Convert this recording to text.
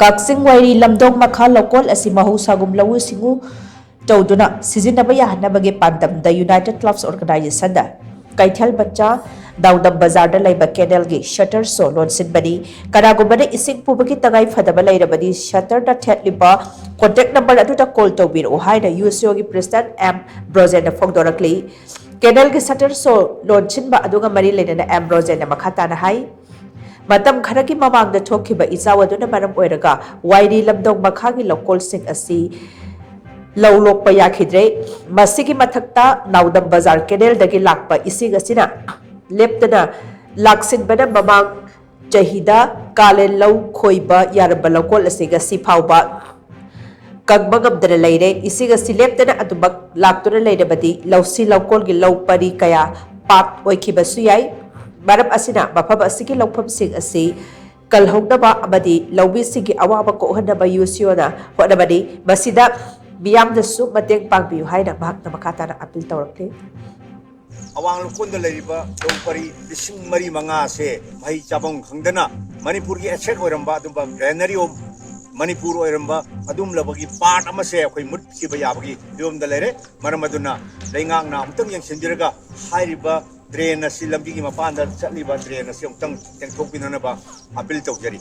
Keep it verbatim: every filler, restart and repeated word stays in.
ꯀꯛꯆꯤꯡ ꯋꯥꯏꯔꯤ ꯂꯝꯗꯣꯡ ꯃꯈꯥ ꯂꯧꯀꯣꯜ ꯑꯁꯤ ꯃꯍꯧꯁꯥꯒꯨꯝ ꯂꯧꯎ ꯁꯤꯡꯎ ꯇꯧꯗꯨꯅ ꯁꯤꯖꯤꯟꯅꯕ ꯌꯥꯍꯟꯅꯕꯒꯤ ꯄꯥꯟꯗꯝꯗ United Clubs Organizationꯗ ꯀꯩꯊꯦꯜ ꯃꯆꯥ ꯗꯥꯎꯗꯝ ꯕꯖꯥꯔꯗ ꯂꯩꯕ ꯀꯦꯅꯦꯜꯒꯤ ꯁꯇꯔ ꯁꯣ ꯂꯣꯟꯁꯤꯟꯕꯅꯤ꯫ ꯀꯅꯥꯒꯨꯝꯕꯅ ꯏꯁꯤꯡ ꯄꯨꯕꯒꯤ ꯇꯉꯥꯏ ꯐꯗꯕ ꯂꯩꯔꯕꯗꯤ ꯁꯇꯔꯗ ꯊꯦꯠꯂꯤꯕ ꯀꯣꯟꯇꯦꯛ ꯅꯝꯕꯔ ꯑꯗꯨꯗ ꯀꯣꯜ ꯇꯧꯕꯤꯔꯛꯎ ꯍꯥꯏꯅ UCOꯒꯤ ꯄ꯭ꯔꯦꯁꯤꯗꯦꯟꯠ ꯑꯦꯝ ꯕ꯭ꯔꯣꯖꯦꯟꯅ ꯐꯣꯡꯗꯣꯔꯛꯂꯤ꯫ ꯀꯦꯅꯦꯜꯒꯤ ꯁꯇꯔ ꯁꯣ ꯂꯣꯟꯁꯤꯟꯕ ꯑꯗꯨꯒ ꯃꯔꯤ ꯂꯩꯅꯅ ꯑꯦꯝ ꯕ꯭ꯔꯣꯖꯦꯟꯅ ꯃꯈꯥ ꯇꯥꯅ ꯍꯥꯏ, ꯃꯇꯝ ꯈꯔꯒꯤ ꯃꯃꯥꯡꯗ ꯊꯣꯛꯈꯤꯕ ꯏꯆꯥꯎ ꯑꯗꯨꯅ ꯃꯔꯝ ꯑꯣꯏꯔꯒ ꯋꯥꯏꯔꯤ ꯂꯝꯗꯣꯡ ꯃꯈꯥꯒꯤ ꯂꯧꯀꯣꯜꯁꯤꯡ ꯑꯁꯤ ꯂꯧ ꯂꯣꯛꯄ ꯌꯥꯈꯤꯗ꯭ꯔꯦ꯫ ꯃꯁꯤꯒꯤ ꯃꯊꯛꯇ ꯅꯥꯎꯗꯝ ꯕꯖꯥꯔ ꯀꯦꯅꯦꯜꯗꯒꯤ ꯂꯥꯛꯄ ꯏꯁꯤꯡ ꯑꯁꯤꯅ ꯂꯦꯞꯇꯅ ꯂꯥꯛꯁꯤꯟꯕꯅ ꯃꯃꯥꯡ ꯆꯍꯤꯗ ꯀꯥꯂꯦꯟ ꯂꯧ ꯈꯣꯏꯕ ꯌꯥꯔꯝꯕ ꯂꯧꯀꯣꯜ ꯑꯁꯤ ꯉꯁꯤ ꯐꯥꯎꯕ ꯀꯪꯕ ꯉꯝꯗꯅ ꯂꯩꯔꯦ꯫ ꯏꯁꯤꯡ ꯑꯁꯤ ꯂꯦꯞꯇꯅ ꯑꯗꯨꯃꯛ ꯂꯥꯛꯇꯨꯅ ꯂꯩꯔꯕꯗꯤ ꯂꯧꯁꯤ ꯂꯧꯀꯣꯜꯒꯤ ꯂꯧ ꯄꯔꯤ ꯀꯌꯥ ꯄꯥꯠ ꯑꯣꯏꯈꯤꯕꯁꯨ ꯌꯥꯏ꯫ ꯃꯔꯝ ꯑꯁꯤꯅ ꯃꯐꯝ ꯑꯁꯤꯒꯤ ꯂꯧꯐꯝꯁꯤꯡ ꯑꯁꯤ ꯀꯜꯍꯧꯅꯕ ꯑꯃꯗꯤ ꯂꯧꯃꯤꯁꯤꯡꯒꯤ ꯑꯋꯥꯕ ꯀꯣꯛꯍꯟꯅꯕ UCOꯅ ꯍꯣꯠꯅꯕꯅꯤ꯫ ꯃꯁꯤꯗ ꯃꯤꯌꯥꯝꯅꯁꯨ ꯃꯇꯦꯡ ꯄꯥꯡꯕꯤꯌꯨ ꯍꯥꯏꯅ ꯃꯍꯥꯛꯅ ꯃꯈꯥ ꯇꯥꯅ ꯑꯄꯤꯜ ꯇꯧꯔꯛꯂꯤ꯫ ꯑꯋꯥꯡ ꯂꯧꯀꯣꯟꯗ ꯂꯩꯔꯤꯕ ꯂꯧ ꯄꯔꯤ ꯂꯤꯁꯤꯡ ꯃꯔꯤ ꯃꯉꯥꯁꯦ ꯃꯍꯩ ꯆꯥꯐꯝ ꯈꯪꯗꯅ ꯃꯅꯤꯄꯨꯔꯒꯤ ꯑꯦꯁꯦꯠ ꯑꯣꯏꯔꯝꯕ ꯑꯗꯨꯒꯨꯝꯕ Granary of Manipur ꯑꯣꯏꯔꯝꯕ ꯑꯗꯨꯒꯨꯝꯂꯕꯒꯤ ꯄꯥꯔꯠ ꯑꯃꯁꯦ ꯑꯩꯈꯣꯏ ꯃꯨꯠꯈꯤꯕ ꯌꯥꯕꯒꯤ ꯐꯤꯕꯝꯗ ꯂꯩꯔꯦ꯫ ꯃꯔꯝ ꯑꯗꯨꯅ ꯂꯩꯉꯥꯛꯅ ꯑꯃꯨꯛꯇꯪ ꯌꯦꯡꯁꯤꯟꯕꯤꯔꯒ ꯍꯥꯏꯔꯤꯕ ꯗ꯭ꯔꯦꯟ ꯑꯁꯤ, ꯂꯝꯕꯤꯒꯤ ꯃꯄꯥꯟꯗ ꯆꯠꯂꯤꯕ ꯗ꯭ꯔꯦꯟ ꯑꯁꯤ ꯑꯃꯨꯛꯇꯪ ꯇꯦꯡꯊꯣꯛꯄꯤꯅꯅꯕ ꯑꯄꯤꯜ ꯇꯧꯖꯔꯤ꯫